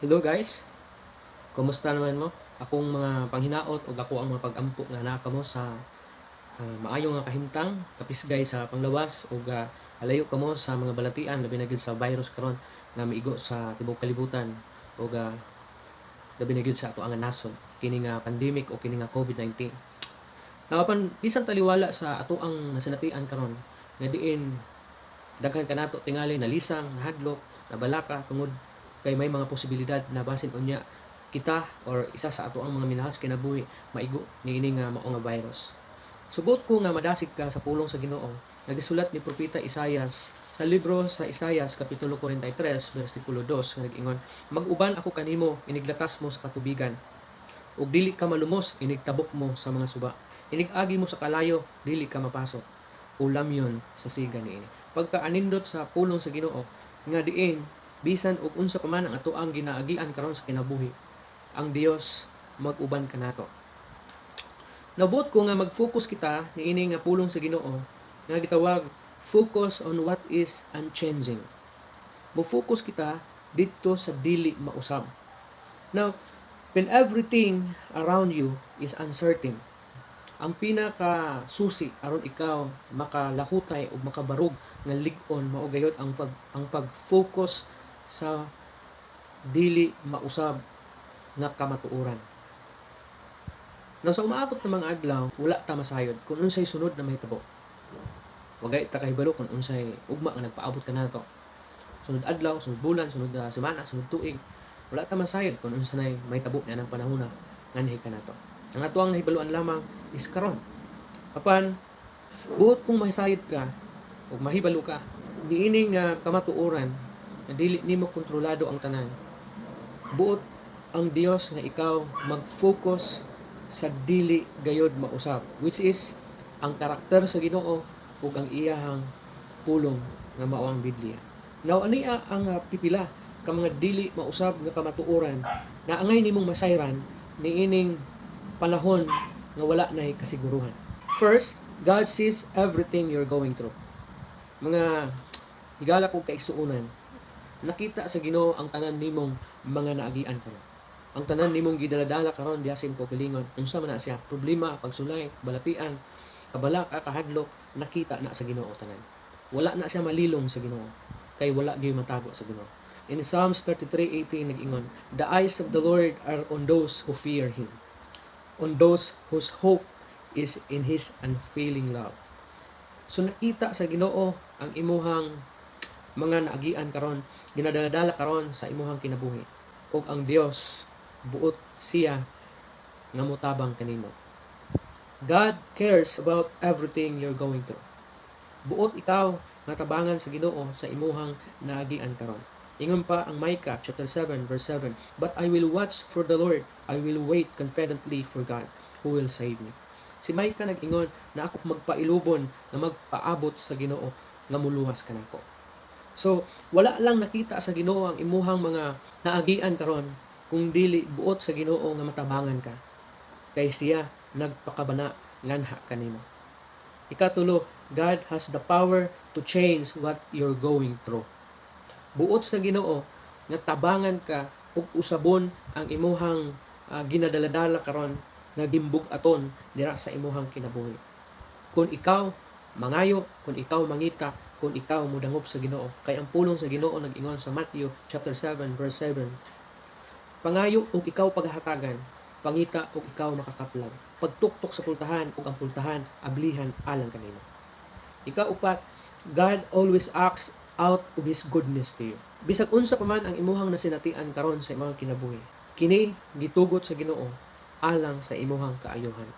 Hello guys, kumusta naman mo? Akong mga panghinaot ug ako ang mga pag-ampo nga naa kamo sa maayo nga kahimtang, kapisgay sa panglawas ug alayo kamo sa mga balatian, labi na gyud sa virus karon nga miigo sa tibuok kalibutan ug labi na gyud sa ato ang nasod kini nga pandemic o kini nga COVID-19. Apan bisan taliwala sa ato ang nasinatian karon nga diin daghan kanato tingali nalisang, nahadlok, nabalaka tungod kay may mga posibilidad na basin unya kita or isa sa ato ang mga minahal sa kinabuhi maigo niini nga mao nga virus. Sugot ko nga madasig ka sa pulong sa Ginoo nga gisulat ni Propeta Isayas sa libro sa Isayas kapitulo 43 bersikulo 2 nga nag-ingon, "Mag-uban ako kanimo iniglatas mo sa katubigan, ug dili ka malumos inigtabok mo sa mga suba. Inig-agi mo sa kalayo, dili ka mapaso o lamyon sa siga niini." Pagkaanindot sa pulong sa Ginoo nga diin bisan og unsa pa man ang atoang ginaagian karon sa kinabuhi, ang Dios mag-uban kanato. Nabot ko nga mag-focus kita niini nga pulong sa Ginoo nga gitawag "Focus on what is unchanging." Mo-focus kita didto sa dili mausab. Now, when everything around you is uncertain, ang pinaka susi aron ikaw makalahutay ug makabarog nga lig-on mao gayod ang pag-focus sa dili mausab nga kamatuoran. Now, sa umaabot na mga adlaw, wala ta masayod kung unsay sunod na mahitabo. Wagay ta kahibalo kung unsay ugma nga nagpaabot kanato. Sunod adlaw, sunod bulan, sunod na semana, sunod tuig. Wala ta masayod kung unsa nay mahitabo nianang panahona nganhi kanato. Ang atoang nahibaluan lamang is karon. Apan buot kung masayod ka ug mahibalo ka niini nga kamatuoran na dili nimo kontrolado ang tanan. Buot ang Dios nga ikaw mag-focus sa dili gayod mausab, which is ang karakter sa Ginoo ug ang iyahang pulong nga mao ang Biblia. Now, ania ang pipila ka mga dili mausab nga kamatuoran na angay nimong masayran niining panahon nga wala nay kasiguruhan? First, God sees everything you're going through. Mga higala kong kaigsuonan, nakita sa Ginoo ang tanan nimong mga naagian karon. Ang tanan nimong gidaladala karon diha sa imong kaugalingon, unsa man na siya, problema, pagsulay, balatian, kabalaka, kahadlok, nakita na sa Ginoo tanan. Wala na siya malilong sa Ginoo kay wala gyud matago sa Ginoo. In Psalms 33:18 nag-ingon, "The eyes of the Lord are on those who fear Him, on those whose hope is in His unfailing love." So nakita sa Ginoo ang imuhang mga naagian karon, ginadaladala karon sa imuhang kinabuhi. Ug ang Dios buot siya nga motabang kanimo. God cares about everything you're going through. Buot ikaw nga tabangan sa Ginoo sa imuhang naagian karon. Ingon pa ang Micah chapter 7 verse 7, "But I will watch for the Lord, I will wait confidently for God who will save me." Si Micah nag-ingon na ako magpailubon na magpaabot sa Ginoo nga muluwas kanako. So, wala lang nakita sa Ginoo ang imuhang mga naagian karon kung dili buot sa Ginoo nga matabangan ka. Kay siya nagpakabana nganha kanimo. Ikatulo, God has the power to change what you're going through. Buot sa Ginoo nga tabangan ka ug usabon ang imuhang ginadaladala karon nga gimbug-aton dira sa imuhang kinabuhi. Kung ikaw mangayo, kung ikaw mangita, kung ikaw mudangop sa Ginoo. Kay ang pulong sa Ginoo nag-ingon sa Matthew chapter 7 verse 7, "Pangayo ug ikaw paghatagan, pangita ug ikaw makakaplag. Pagtuktok sa pultahan ug ang pultahan ablihan alang kanimo." Ikaupat, God always acts out of His goodness to you. Bisag unsa pa man ang imuhang nasinatian karon sa imong kinabuhi, kini gitugot sa Ginoo alang sa imuhang kaayuhan.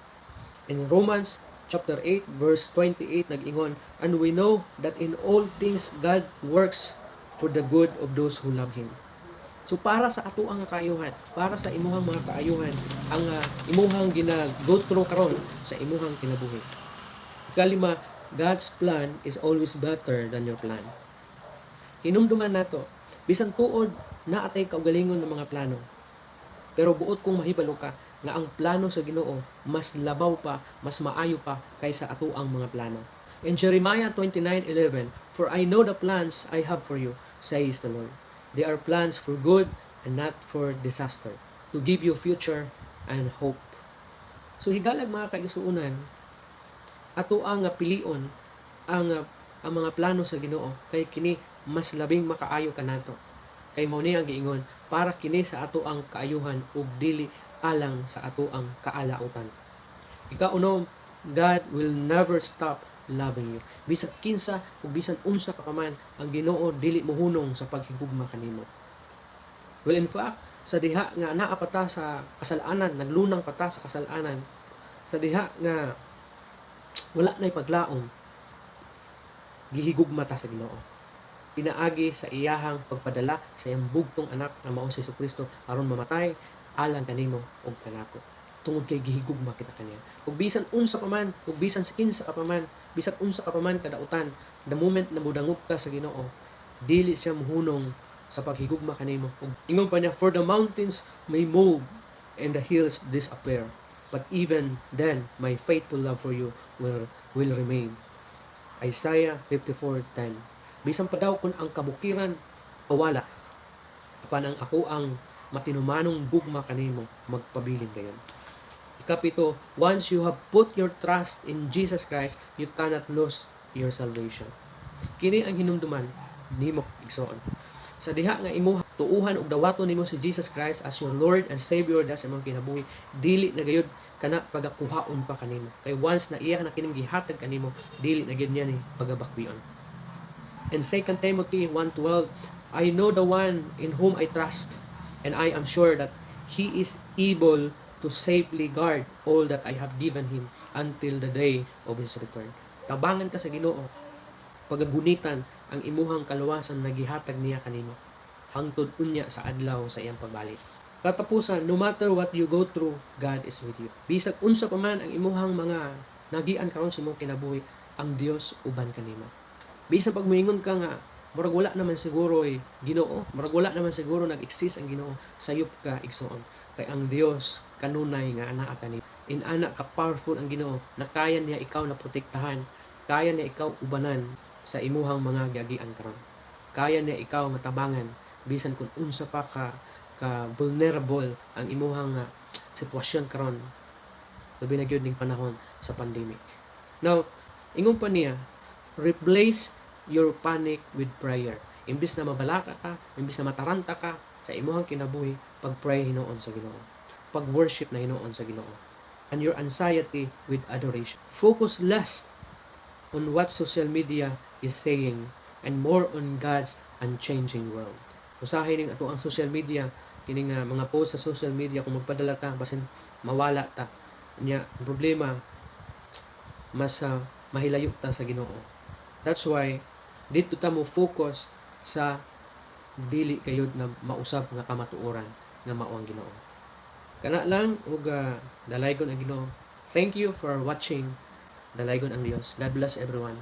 In Romans chapter 8 verse 28 nag-ingon, "And we know that in all things God works for the good of those who love Him." So para sa ato ang kaayuhan, para sa imuhang mga kaayuhan, ang imuhang gina-go through karon sa imuhang kinabuhi. Ikalima, God's plan is always better than your plan. Hinumduman nato, bisan tuod naa tay kaugalingon ng mga plano. Pero buot kong mahibalo ka nga ang plano sa Ginoo mas labaw pa, mas maayo pa kaysa ato ang mga plano. In Jeremiah 29:11, "For I know the plans I have for you, says the Lord. They are plans for good and not for disaster, to give you future and hope." So higalag, mga kaigsuonan, ato ang nga pilion ang mga plano sa Ginoo kay kini mas labing makaayo kanato. Kay mao ni ang giingon, para kini sa ato ang kaayuhan ug dili alang sa ato ang kaalautan. Ikaunom, God will never stop loving you. Bisan kinsa ug bisan unsa ka pa man, ang Ginoo dili mohunong sa paghigugma kanimo. Well, in fact, sa diha nga naa pa ta sa kasalanan, naglunang pa ta sa kasalanan, sa diha nga wala na'y paglaom, gihigugma ta sa Ginoo. Pinaagi sa iyahang pagpadala sa iyang bugtong anak nga mao si Kristo aron mamatay alang kanimo ug kanako. Tungod kay gihigugma kita kaniya. Ug bisan unsa pa man, ug bisan kinsa ka pa man, bisan unsa ka pa man kadautan, the moment na mudangop ka sa Ginoo, dili siya mohunong sa paghigugma kanimo. Ug ingon pa niya, "For the mountains may move and the hills disappear, but even then my faithful love for you will remain." Isaiah 54:10. Bisan pa daw kung ang kabukiran mawala, apan ang ako ang matinumanong gugma kanimo magpabilin kayon. Ikapito, once you have put your trust in Jesus Christ, you cannot lose your salvation. Kini ang hinumduman nimo, igsoon. Sa diha nga imo tuuhan ug dawaton nimo si Jesus Christ as your Lord and Savior sa imong kinabuhi, dili na gayud kana pagakuhaon pa kanimo. Kay once na iya na kining gihatag kanimo, dili na gyud niya ni pagabakwion. In 2 Timothy 1:12, "I know the one in whom I trust, and I am sure that he is able to safely guard all that I have given him until the day of his return." Tabangan ka sa Ginoo. Pagagunitan ang imuhang kaluwasan na gihatag niya kanimo hangtod unya sa adlaw sa iyang pagbalik. Katapusan, no matter what you go through, God is with you. Bisag unsa pa man ang imuhang mga nagian karon sa imong kinabuhi, ang Dios uban kanimo. Bisan pag moingon ka nga murag wala naman siguro eh, Ginoo, murag wala naman siguro nag-exist ang Ginoo, sayop ka, igsoon. Kay ang Dios kanunay nga anaa kanimo. Inana ka powerful ang Ginoo na kaya niya ikaw na protektahan, kaya niya ikaw ubanan sa imuhang mga giagian karon. Kaya niya ikaw nga tabangan bisan kung unsa pa ka ka vulnerable ang imuhang sitwasyon karon, labi na gyud ning panahon sa pandemic. Now, ingon pa niya, replace your panic with prayer. Imbis na mabalaka ka, imbis na mataranta ka sa imuhang kinabuhi, pag-pray hinuon sa Ginoo. Pag-worship na hinuon sa Ginoo. And your anxiety with adoration. Focus less on what social media is saying and more on God's unchanging word. Usahay ning ato ang social media, kining mga post sa social media, kung magpadala ta, basin mawala ta. Nya, ang problema, mas mahilayo ta sa Ginoo. That's why dito ta mo focus sa dili kayod na mausab nga kamatuoran nga mao ang Ginoo. Kana lang ug dalaygon ang Ginoo. Thank you for watching. Dalaygon ang Dios. God bless everyone.